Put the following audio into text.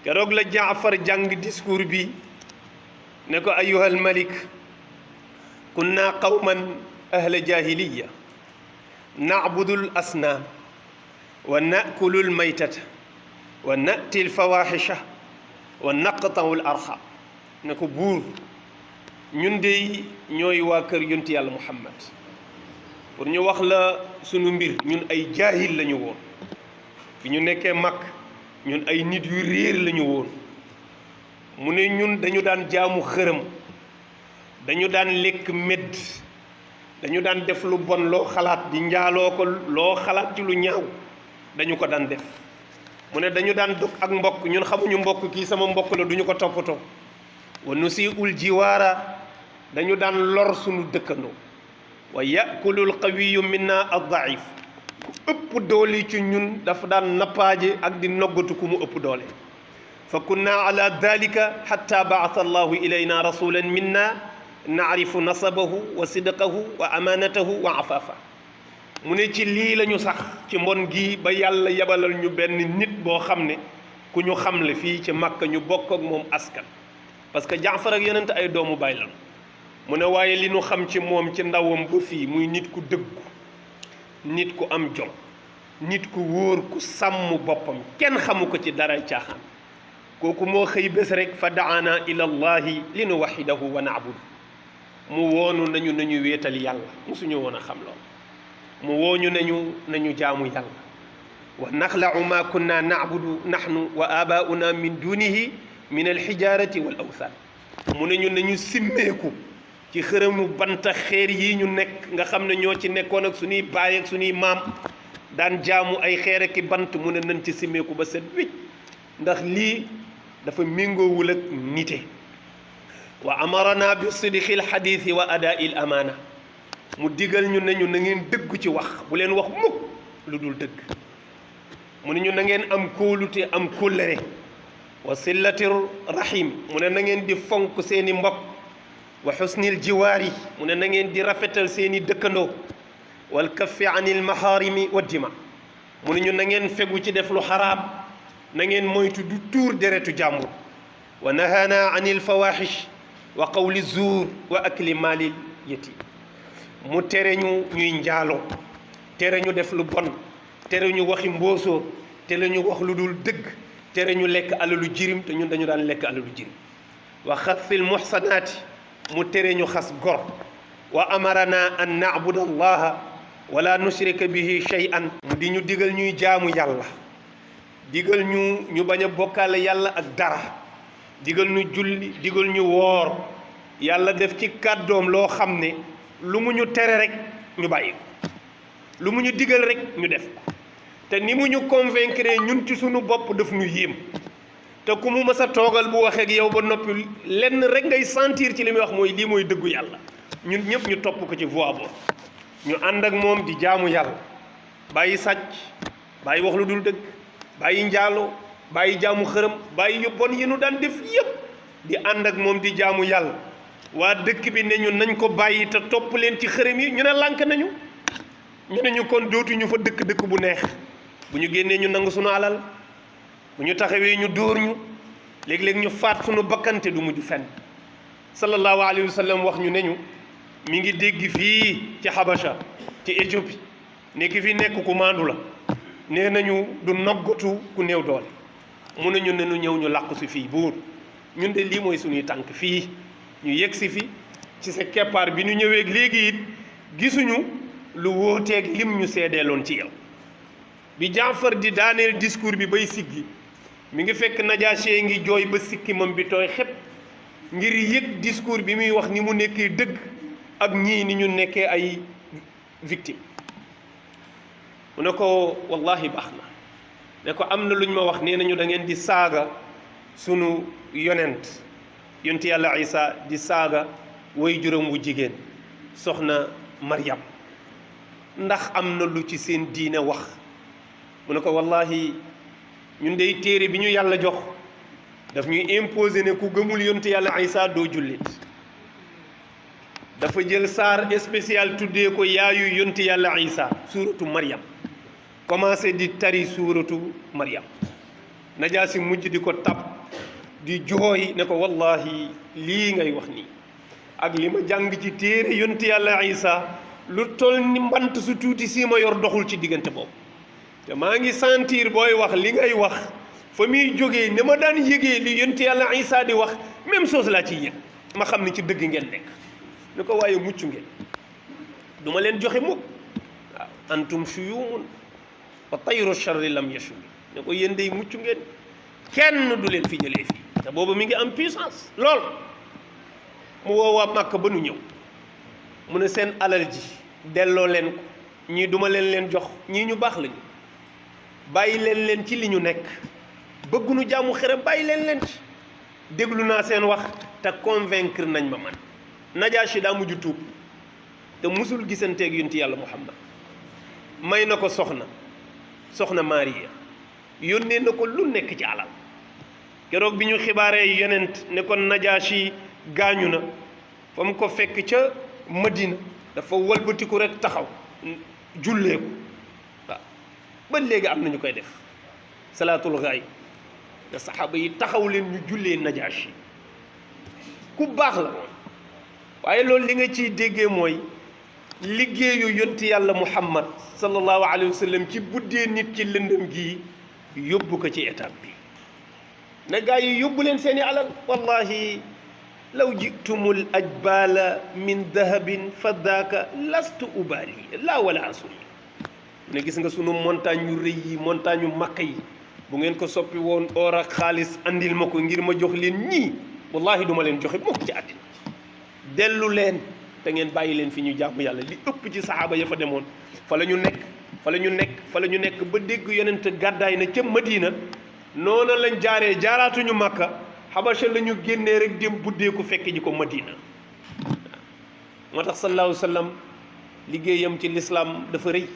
keroog la Jaafar jàng discours bi ne ko ayyuhal malik kunna qawman ahla jahiliya na'budul asnaam wa na'kulul maytata wa na'til fawahisha wa naqta'ul arham ne ko buur ñun dey ñooy waa kër yonti yàlla Muhammad pour ñu wax la sunu mbir ñun ay jaahil lañu woon bi ñu nekkee mag ñun ay nit yu réer lañu woon mu ne ñun dañu daan jaamu xërëm dañu daan lekk medd dañu daan def lu bon loo xalaat di njaaloo ko loo xalaat ci lu ñaaw dañu ko daan def mu ne dañu daan dog ak mbokk ñun xamuñu mbokk kii sama mbokk la duñu ko toppatoo wa nusiul jiwaara dañu daan lor sunu dëkkandoo wa yakulul qawiyu minna ad-daif ëpp doole ci ñun dafa daan nappaaje ak di noggatu ku mu ëpp doole fa kunna ala dalika hatta ba'atha allahu ilayna rasulan minna naarifu nasabahu wa sidqahu wa amanatahu wa afafa mu ne ci lii lañu sax ci mbon gi ba yàlla yabalal ñu benn nit boo xam ne ku ñu xamle fii ci Makka ñu bokk ak moom askan parce que Jaafar ak yonent ay doomu baay lañu mu ne waaye li ñu xam ci moom ci ndawam ba fii muy nit ku dëggu nit ku am jom nit ku wóor ku sàmm boppam kenn xamu ko ci dara caaxaan kooku moo xëy bés rek fa daana ila allahi li nu waxidahu wa naabudu mu woonu nañu wéetal yàlla musuñu woon a xam lool mu wooñu nañu jaamu yàlla wa naxla'u ma kunna naabudu nahnu wa abauna min dunihi min alxijarati wal awthan mu ne ñu nañu simmeeku ci xërëmu banta xeer yi ñu nekk nga xam ne ñoo ci nekkoon ak suñuy baay ak suñuy maam daan jaamu ay xeer ak i bant mu ne nañ ci simmeeku ba set wicc ndax lii dafa méngoowul ak nite wa amarana bi sidqil xadiisi wa adaa'il amaana mu digal ñu ne ñu na ngeen dëggu ci wax bu leen wax mukk lu dul dëgg mu ne ñu na ngeen am kóolute am kóllëre wa sillatir rahim mu ne na ngeen di fonk seeni mbokk wa xusnil jiwaari mu ne na ngeen di rafetal seeni dëkkandoo wal kaffi anil maharimi wa dima mu ne ñu na ngeen fegu ci def lu xaraam na ngeen moytu du tuur deretu jàmbur wa nahana anil fawahish wa qawli zuur wa akli maalil yatim mu tere ñu ñuy njaaloo tere ñu def lu bon tere ñu waxi mboosoo tere ñu wax lu dul dëgg tere ñu lekk alalu jirim te ñun dañu daan lekk alalu jirim wa xasfil muhsanaati mu tere ñu xas gor wa amarana an na'buda allaha wala nushrika bihi shay'an mu di ñu digal ñuy jaamu yàlla digal ñu bañ a bokkaale yàlla ak dara digal ñu julli digal ñu woor yàlla def ci kàddoom loo xam ne lu mu ñu tere rek ñu bàyyi ko lu mu ñu digal rek ñu def ko te ni mu ñu convaincre ñun ci sunu bopp daf ñu yéem te ku mu mës a toogal bu waxee ak yow ba noppi lenn rek ngay sentir ci li muy wax mooy lii mooy dëggu yàlla ñun ñëpp ñu topp ko ci voie boobu ñu ànd ak moom di jaamu yàlla bàyyi sàcc bàyyi wax lu dul dëgg bàyyi njaaloo bàyyi jaamu xërëm bàyyi yu bon yi nu daan def yëpp di ànd ak moom di jaamu yàlla waa dëkk bi ne ñu nañ ko bàyyi te topp leen ci xërëm yi ñu ne lànk nañu ñu ne ñu kon dootuñu fa dëkk bu neex bu ñu génnee ñu nangu sunu alal bu ñu taxawee ñu dóor ñu léeg-léeg ñu faat sunu bakkante du mujj fenn sallallahu alayhi wa sallam wax ñu ne ñu mi ngi dégg fii ci Habasha ci Éthiopie ne ki fi nekk ku maandu la nee nañu du noggatu ku néew doole mu ne ñu ne ñu ñëw ñu làqu si fii buur ñun de lii mooy suñuy tànk fii ñu yegg si fi ci sa keppaar bi ñu ñëwee léegi it gisuñu lu wóoteeg lim ñu seedeeloon ci yow bi Jaafar di daaneel discours bi bay siggi mi ngi fekk Najaasi ngi jooy ba sikki mam bi tooy xepp ngir yëg discours bi muy wax ni mu nekkee dëgg ak ñii ni ñu nekkee ay victime mu ne ko wallahi baax na ne ko am na lu ñu ma wax nee nañu da ngeen di saaga sunu yonent yàlla Isa di saaga way juróom wu jigéen soxna Maryam ndax am na lu ci seen diine wax mu ne ko wallahi ñun dey téere bi ñu yàlla jox daf ñuy imposer ne ku gëmul yonti yàlla Isa doo jullit dafa jël saar spécial tuddee ko yaayu yonti yàlla Isa suuratu Maryam commencé di tari suuratu Maryam Najaasi mujj di ko tab di jooy ne ko wallahi lii ngay wax nii ak li ma jàng ci téere yonti yàlla Isa lu toll ni mbant su tuuti si ma yor doxul ci diggante boobu te maa ngi sentir booy wax li ngay wax fa muy jógee ne ma daan yëgee li yonti yàlla Isa di wax même chose laa ciy yëg ma xam ni ci dëgg ngeen nekk ne ko waaye mucc ngeen du ma leen joxe mukk waaw antum shuyumun wa tayru charri lam yashum ne ko yéen day mucc ngeen kenn du leen fi jëlee fii te boobu mi ngi am puissance lool mu woowaa Màkka ba nu ñëw mu ne seen alal ji delloo leen ko ñii duma leen jox ñii ñu baax lañu bàyyi leen ci li ñu nekk bëggunu jaamu xërëm bàyyi leen ci déglu naa seen wax te convaincre nañ ma man Najaashi daa mujj tuub te musul gisanteeg yonti yàlla Muhammad may na ko soxna Maariya yónnee na ko lu nekk ci alal keroog bi ñu xibaaree yonent ne ko Najaashi gaañu na fa mu ko fekk ca Madina dafa walbatiku rek taxaw jullee ko waaw ba léegi am na ñu koy def salaatul gaay te saxaaba yi taxaw leen ñu jullee Najaashi ku baax la woon waaye loolu li nga ciy déggee mooy liggéeyu yonti yàlla Muhammad sallallahu alayhi wa sallam ci buddee nit ci lëndëm gii yóbbu ko ci étape bi na gaa yi yóbbu leen seeni alal wallahi law jitumul ajbala min dahabin fa daaka lastu ubali laa wala asuli ne gis nga sunu montagne yu rëy yi montagne yu makka yi bu ngeen ko soppi woon or ak xaalis andil ma ko ngir ma jox leen ñii wallahi duma leen joxe mukk ci àddina dellu leen te ngeen bàyyi leen fi ñu jàmm yàlla li ëpp ci saxaaba ya fa demoon fa la ñu nekk ba dégg yonent gàddaay na ca Madina noona lañ jaaraatuñu Makka Xabasa la ñu génnee rek dem buddeeku fekk ji ko Madina moo tax sallallahu alayhi wa sallam liggéeyam ci lislaam dafa rëy